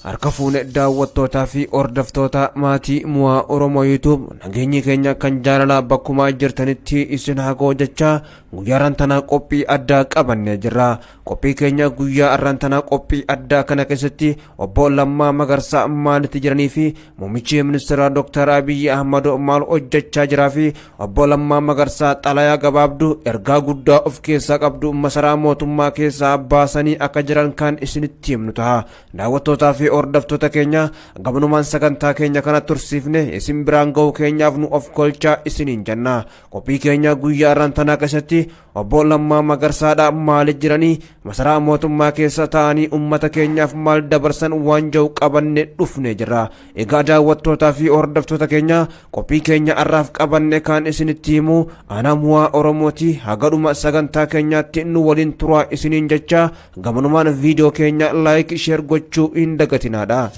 Harka fuune daawwattootaa fi hordoftoota maatii Mu'aa Oromoo YouTube, nageenyi keenya kan jaalalaa bakkumaa jirtanitti isin haa ga'u jechaa, guyyaa har'aan tanaa qophii addaa qabannee jirra. Qophii keenya guyyaa har'aan tanaa qophii addaa kana keessatti obbo Lammaa Magarsaa maalitti jiranii fi muummichi ministeeraa Dr. Abiyyi Ahmad maal hojjechaa jiraa fi obbo Lammaa Magarsaa xalayaa gabaabduu ergaa guddaa of keessaa qabdu masaraa mootummaa keessaa baasanii akka jiran kan isinitti himnu ta'a. Daawwattootaa fi hordoftoota keenya, gamanumaan sagantaa keenya kana tursiifne isin biraan ga'uu keenyaaf nu of kolchaa isiniin jenna. Qophii keenya guyyaa har'aan tanaa keessatti obbo Lammaa Magarsaadha maali jiranii, masaraa mootummaa keessa taa'anii uummata keenyaaf maal dabarsan waan jiru qabanne dhufne jirra. Egaa daawwattootaa fi hordoftoota keenya, qophii keenya har'aaf qabanne kan isinitti himu ana Mu'aa Oromooti. Hagadhuma sagantaa keenyaatti nu waliin turaa isiniin jecha, gamanumaan viidiyoo keenya like, share gochuu hin dagatinaadha.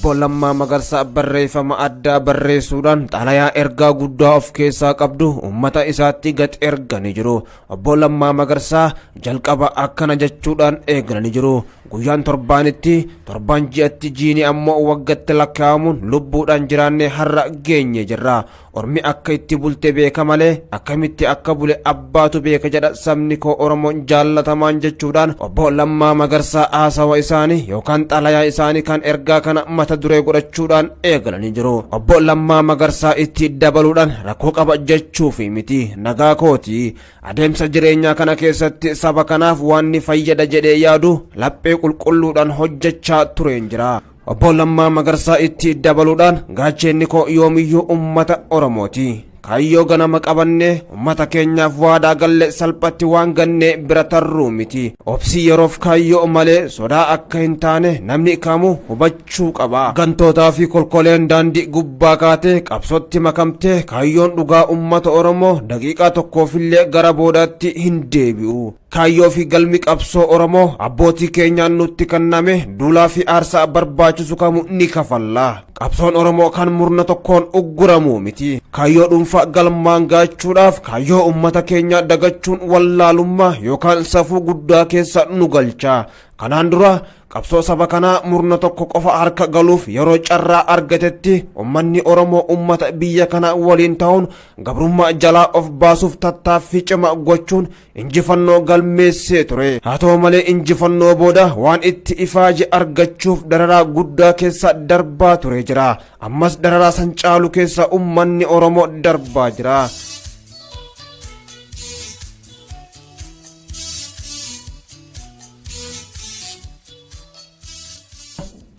Obbo Lammaa Magarsaa barreeffama addaa barreessuudhaan xalayaa ergaa guddaa of keessaa qabdu uummata isaatti gad erganii jiru. Obbo Lammaa Magarsaa jalqaba akkana jechuudhaan eegalanii jiru. Guyyaan torbaanitti, torbaan ji'atti, jiini ammoo waggatti lakkaa'amuun lubbuudhaan jiraannee har'a geenye jirra. Ormi akka itti bulte beeka malee akkamitti akka bule abbaatu beeka jedha sabni koo Oromoon jaallatamaan jechuudhaan obbo Lammaa Magarsaa haasawa isaanii yookaan xalayaa isaanii kan ergaa kana mata duree godhachuudhaan eegalanii jiru. Obbo Lammaa Magarsaa itti dabaluudhaan, rakkoo qaba jechuufi miti, nagaa kooti. Adeemsa jireenyaa kana keessatti saba kanaaf waan ni fayyada jedhee yaadu laphee qulqulluudhaan hojjechaa tureen jira. Obbo Lammaa Magarsaa itti dabaluudhaan, gaacheenni koo yoomiyyuu uummata Oromooti. Kaayyoo ganama qabannee uummata keenyaaf waadaa galle salphatti waan gannee bira tarruu miti. Obsi yeroof kaayyoo malee sodaa akka hin taane namni kamuu hubachuu qaba. Gantootaa fi kolkoleen daandii gubbaa kaatee qabsootti makamtee kaayyoon dhugaa uummata Oromoo daqiiqaa tokkoofillee gara boodaatti hin deebi'u. Kaayyoo fi galmi qabsoo Oromoo abbootii keenyaan nutti kenname duulaa fi aarsaa barbaachisu kamu ni kafalla. Qabsoon Oromoo kan murna tokkoon ugguramu miti. Kaayyoo dhuunfaa galmaan gaachuudhaaf kaayyoo uummata keenyaa dagachuun wallaalummaa yookaan safuu guddaa keessa nu galcha. Kanaan dura qabsoo saba kanaa murna tokko qofa harka galuuf yeroo carraa argatetti uummanni Oromoo uummata biyya kanaa waliin ta'uun gabrummaa jalaa of baasuuf tattaaffii cimaa gochuun injifannoo galmeessee ture. Haa ta'u malee, injifannoo booda waan itti ifaaje argachuuf dararaa guddaa keessa darbaa ture jira. Ammas dararaa san caalu keessa uummanni Oromoo darbaa jira.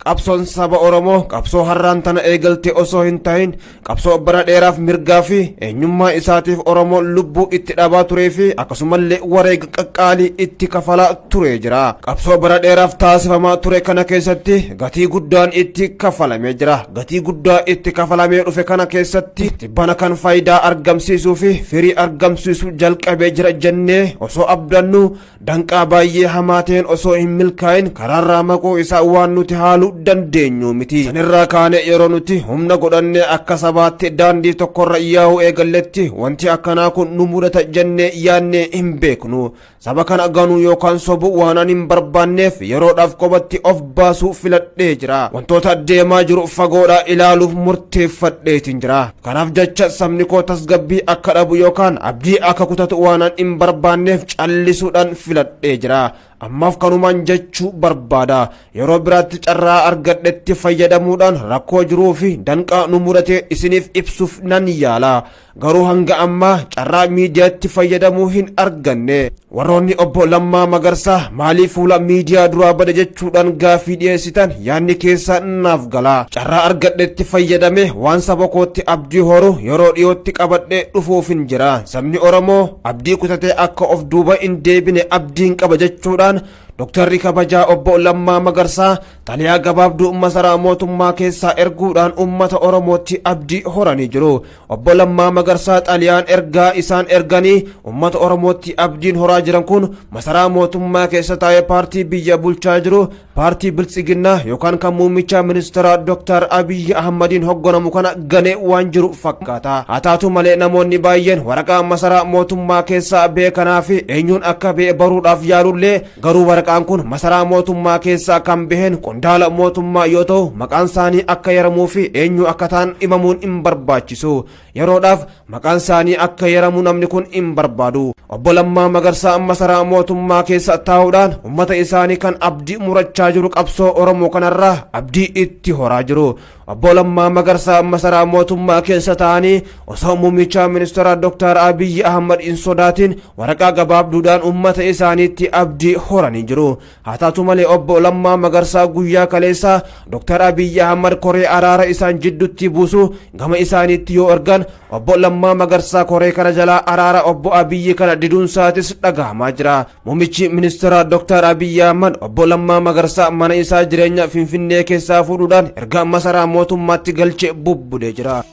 Qabsoon saba Oromoo qabsoo har'aan tana eegalte osoo hin ta'in, qabsoo bara dheeraaf mirgaa fi eenyummaa isaatiif Oromoon lubbuu itti dhabaa turee fi akkasumallee wareega qaqqaalii itti kafalaa turee jira. Qabsoo bara dheeraaf taasifamaa ture kana keessatti gatii guddaan itti kafalamee jira. Gatii guddaa itti kafalamee dhufe kana keessatti tibbana kan faayidaa argamsiisuu fi firii argamsiisuu jalqabee jira jennee osoo abdannu, danqaa baay'ee hamaa ta'een osoo hin milkaa'in karaarraa maquu isaa waan nuti haaluu dandeenyu miti. Sanirraa kaane yeroo nuti humna godhannee akka sabaatti daandii tokkorra yaa'uu eegalletti wanti akkanaa kun nu mudata jennee yaannee hin beeknu. Saba kana ganuu yookaan sobuu waan ani hin barbaanneef yeroodhaaf qobatti of baasuu filadhee jira. Wantoota deemaa jiru fagoodhaa ilaaluuf murteeffadheetiin jira. Kanaaf jecha sabni koo tasgabbii akka dhabu yookaan abdii akka kutatu waan ani hin barbaanneef callisuudhaan filadhee jira. Ammaaf kanumaan jechuu barbaada. Yeroo biraatti carraa argadhetti fayyadamuudhaan rakkoo jiruu fi danqaa nu mudate isiniif ibsuuf nan yaala. Garuu hanga ammaa carraa miidiyaatti fayyadamuu hin arganne. Warroonni obbo Lammaa Magarsaa maaliif fuula miidiyaa duraa bade jechuudhaan gaafii dhiyeessitan, yaadni keessa naaf gala. Carraa argadhetti fayyadame waan saba kootti abdii horu yeroo dhiyootti qabadhee dhufuufin jira. Sabni Oromoo abdii kutatee akka of duuba hin deebine abdiin qaba jechuudhaan Doktarri kabajaa obbo Lammaa Magarsaa xalayaa gabaabduu masaraa mootummaa keessaa erguudhaan uummata Oromootti abdii horanii jiru. Obbo Lammaa Magarsaa xalayaan ergaa isaan erganii uummata Oromootti abdiin horaa jiran kun masaraa mootummaa keessa taa'ee paartii biyya bulchaa jiru, paartii Biltsiginnaa yookaan kan muummicha ministeera Dr. Abiyyi Ahmadiin hogganamu kana ganee waan jiru fakkaata. Haa taatu malee namoonni baay'een waraqaa masaraa mootummaa keessaa beekanaa fi eenyuun akka ba'e baruudhaaf yaalullee, garuu waraqaan kun masaraa mootummaa keessaa kan baheen qondaala mootummaa yoo ta'u, maqaan isaanii akka yaramuu fi eenyu akka ta'an himamuun hin barbaachisu. Yeroodhaaf maqaan isaanii akka yaramu namni kun hin barbaadu. Obbo Lammaa Magarsaa masaraa mootummaa keessa taa'uudhaan uummata isaanii kan abdii murachaa jiru qabsoo Oromoo kanarraa abdii itti horaa jiru. Obbo Lammaa Magarsaa masaraa mootummaa keessa taa'anii osoo muummicha ministeera Dr. Abiyyi Ahmad hin sodaatin waraqaa gabaabduudhaan uummata isaaniitti abdii horanii jiru. Haa taatu malee obbo Lammaa Magarsaa guyyaa kaleessaa Dr. Abiyyi Ahmad koree araara isaan jidduutti buusu gama isaaniitti yoo ergan, obbo Lammaa Magarsaa koree kana jalaa araara obbo Abiyyi kana diduun isaatis dhagahamaa jira. Muummichi ministeera Dr. Abiyyi Ahmad obbo Lammaa Magarsaa mana isaa jireenya Finfinnee keessaa fuudhuudhaan erga masaraa mootummaatti galchee bubbudee jira.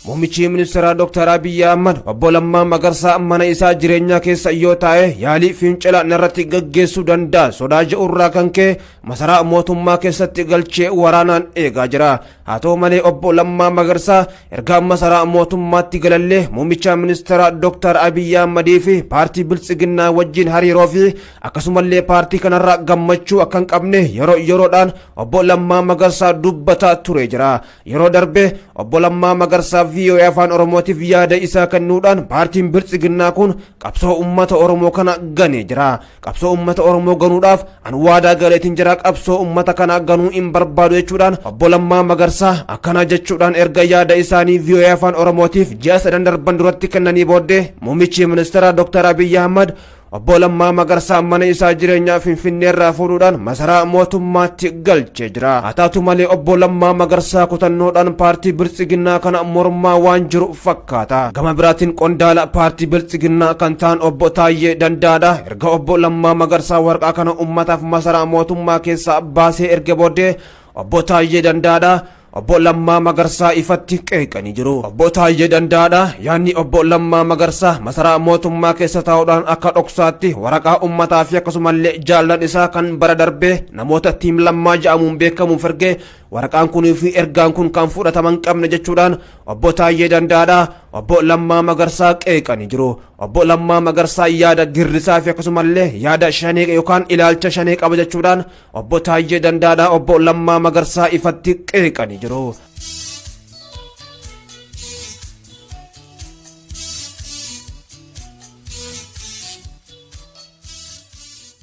Muummichi ministeeraa Dr. Abiyyi Ahmad obbo Lammaa Magarsaa mana isaa jireenyaa keessa yoo taa'e yaalii fincila narratti gaggeessuu danda'a sodaa jedhurraa kan ka'e masaraa mootummaa keessatti galchee waraanaan eegaa jira. Haa ta'u malee obbo Lammaa Magarsaa erga masaraa mootummaatti galallee muummicha ministeeraa Dr. Abiyyi Ahmadii fi paartii Biltsiginnaa wajjin hariiroo fi akkasumallee paartii kanarraa gammachuu akka hin qabne yeroo yeroodhaan obbo Lammaa Magarsaa dubbataa ture jira. Yeroo darbe obbo Lammaa Magarsaa VOA Afaan Oromootiif yaada isaa kennuudhaan paartiin Biltsiginnaa kun qabsoo uummata Oromoo kana ganee jira. Qabsoo uummata Oromoo ganuudhaaf an waadaa galeetiin jira, qabsoo uummata kana ganuu hin barbaadu jechuudhaan obbo Lammaa Magarsaa akkana jechuudhaan erga yaada isaanii VOA Afaan Oromootiif ji'a 3 darban duratti kennanii booddee, muummichi ministeera Dr. Abiyyi Ahmad obbo Lammaa Magarsaa mana isaa jireenyaa Finfinneerraa fuudhuudhaan masaraa mootummaatti galchee jira. Haa taatu malee obbo Lammaa Magarsaa kutannoodhaan paartii Biltsiginnaa kana mormaa waan jiru fakkaata. Gama biraatiin qondaala paartii Biltsiginnaa kan ta'an obbo Taayyee Dandaadha. Erga obbo Lammaa Magarsaa waraqaa kana uummataaf masaraa mootummaa keessaa baasee erga booddee obbo Taayyee Dandaadha obbo Lammaa Magarsaa ifatti qeeqanii jiru. Obbo Taayyee Dandaadha yaadni obbo Lammaa Magarsaa masaraa mootummaa keessa taa'uudhaan akka dhoksaatti waraqaa uummataa fi akkasumallee jaallan isaa kan bara darbee namoota tiim Lammaa jedhamuun beekamuuf ergee, waraqaan kunii fi ergaan kun kan fudhataman qabne jechuudhaan obbo Taayyee Dandaadha obbo Lammaa Magarsaa qeeqanii jiru. Obbo Lammaa Magarsaa yaada girrisaa fi akkasumallee yaada shanee yookaan ilaalcha shanee qaba jechuudhaan obbo Taayyee Dandaadha obbo Lammaa Magarsaa ifatti qeeqanii jiru.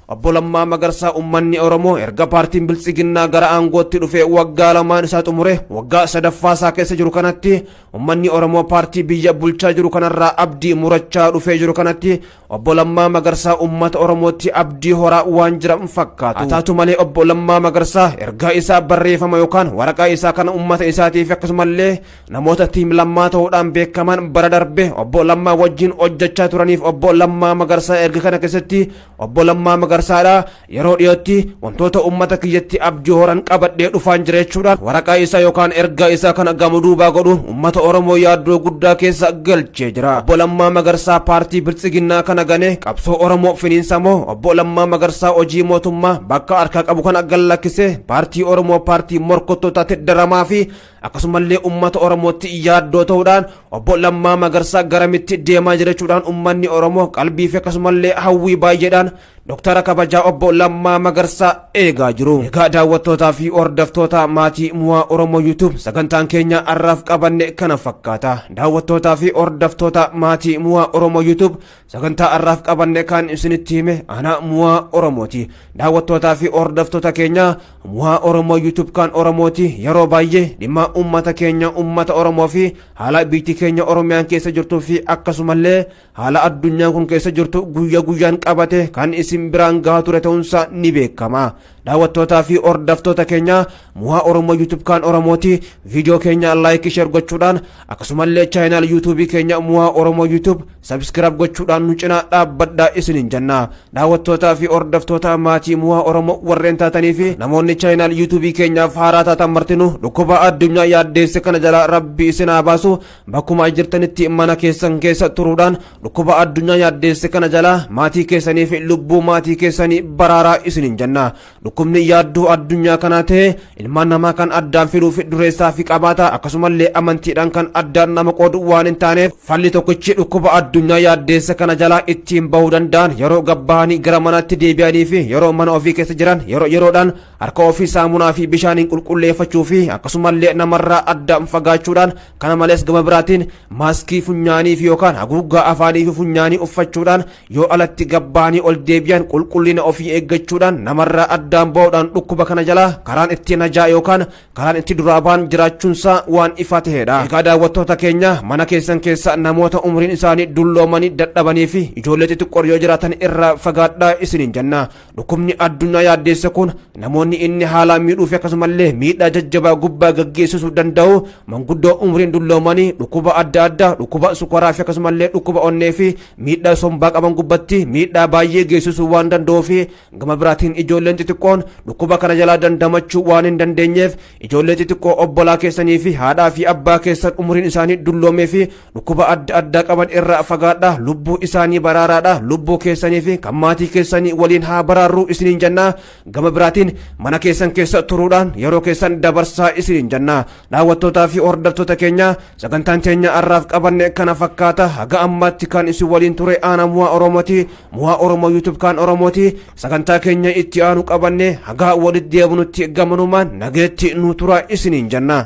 Obbo Lammaa Magarsaa uummanni Oromoo erga paartiin Biltsiginnaa gara aangootti dhufee waggaa 2 isaa xumure waggaa sadaffaa isaa keessa jiru kanatti, uummanni Oromoo paartii biyya bulchaa jiru kanarraa abdii murachaa dhufee jiru kanatti, obbo Lammaa Magarsaa uummata Oromootti abdii horaa waan jiran fakkaatu. Haa taatu malee obbo Lammaa Magarsaa ergaa isaa barreeffama yookaan waraqaa isaa kana uummata isaatiif akkasumallee namoota tiim Lammaa ta'uudhaan beekaman bara darbe obbo Lammaa wajjin hojjechaa turaniif obbo Lammaa Magarsaa erga kana keessatti obbo Lammaa Magarsaadha yeroo dhiyootti wantoota uummata kiyyatti abdii horan qabadhee dhufaan jira jechuudhaan waraqaa isaa yookaan ergaa isaa kana gama duubaa godhuun uummata Oromoo yaaddoo guddaa keessa galchee jira. Obbo Lammaa Magarsaa paartii Biltsiginnaa kana ganee qabsoo Oromoo finiinsa moo obbo Lammaa Magarsaa hojii mootummaa bakka harkaa qabu kana gallakkisee paartii Oromoo paartii morkottootaatti daramaa fi akkasumallee uummata Oromootti yaaddoo ta'uudhaan obbo Lammaa Magarsaa garamitti deemaa jira jechuudhaan uummanni Oromoo qalbii fi akkasumallee hawwii baay'eedhaan Doktara kabajaa obbo Lammaa Magarsaa eegaa jiru. Egaa daawwattootaa fi hordoftoota maatii Mu'aa Oromoo YouTube, sagantaan keenya har'aaf qabanne kana fakkaata. Daawwattootaa fi hordoftoota maatii Mu'aa Oromoo YouTube, sagantaa har'aaf qabanne kan isinitti hime ana Mu'aa Oromooti. Daawwattootaa fi hordoftoota keenya, Mu'aa Oromoo YouTube kan Oromooti yeroo baay'ee dhimma uummata keenya uummata Oromoo fi haala biyyi keenya Oromiyaan keessa jirtuu fi akkasumallee haala addunyaan kun keessa jirtu guyya guyyaan qabate kan isin biraan gahaa ture ta'uunsaa ni beekama. Daawwattootaa fi hordoftoota keenya Muhaa Oromoo YouTube kaan Oromooti, viidiyoo keenya like, share gochuudhaan, akkasumallee channel YouTube keenya Muhaa Oromoo YouTube subscribe gochuudhaan nu cinaa dhaabbadhaa isiniin jenna. Daawwattootaa fi hordoftoota maatii Muhaa Oromoo warreen taatanii fi namoonni channel YouTube keenyaaf haaraa taatan martinu, dhukkuba addunyaa yaaddeesse kana jalaa Rabbi isin haa baasu. Bakkuma jirtanitti mana keessan keessa turuudhaan dhukkuba addunyaa yaaddeesse kana jalaa maatii keessanii fi lubbuu maatii keessanii baraaraa isiniin jenna. Dhukkubni yaadduu addunyaa kanaa ta'e ilmaan namaa kan addaan fiduu fi dureessaa fi qabaata, akkasumallee amantiidhaan kan addaan nama qoodu waan hin taaneef, falli tokkichi dhukkuba addunyaa yaaddeessa kana jalaa ittiin bahuu danda'an yeroo gabbahanii gara manaatti deebi'anii fi yeroo mana ofii keessa jiran yeroo yeroodhaan harka ofii saamunaa fi bishaaniin qulqulleeffachuu fi akkasumallee namarraa addaan fagaachuudhaan, kana malees gama biraatiin maaskii funyaanii fi yookaan haguuggaa afaanii fi funyaanii uffachuudhaan, yoo alatti gabbahanii ol deebi'an qulqullina ofii eeggachuudhaan, namarraa addaan ba'uudhaan dhukkuba kana jalaa karaan itti najaa yookaan karaan itti duraa ba'an jiraachuunsaa waan ifa ta'edha. Egaa daawwattoota keenya, mana keessan keessa namoota umriin isaanii dulloomanii dadhabanii fi ijoollee xixiqqoo yoo jiraatan irraa fagaadhaa isiniin jenna. Dhukkubni addunyaa yaaddeessa kun namoonni inni haalaan miidhuu fi akkasumallee miidhaa jajjabaa gubbaa gaggeessisuu danda'u manguddoo umriin dulloomanii dhukkuba adda addaa, dhukkuba sukkaaraa fi akkasumallee dhukkuba onnee fi miidhaa sombaa qaban gubbatti miidhaa baay'ee geessisuu waan danda'uu fi gama biraatiin ijoolleen xixiqqoon dhukkuba kana jalaa dandamachuu waan hin dandeenyeef, ijoollee xixiqqoo obbolaa keessanii fi haadhaa fi abbaa keessan umriin isaanii dulloomee fi dhukkuba adda addaa qaban irraa fagaadhaa, lubbuu isaanii baraaraadha. Lubbuu keessanii fi kan maatii keessanii waliin haa baraarru isiniin jennaa. Gama biraatiin mana keessan keessa turuudhaan yeroo keessan dabarsaa isiniin jennaa. Daawwattootaa fi hordoftoota keenya, sagantaan teenya har'aaf qabanne kana fakkaata. Haga ammaatti kan isin waliin ture aana Mu'aa Oromooti, Mu'aa Oromoo YouTube kaan Oromooti. Sagantaa keenya itti aanu qabanne haga walitti deebinutti gamanumaan nageetti nu tura isiniin jenna.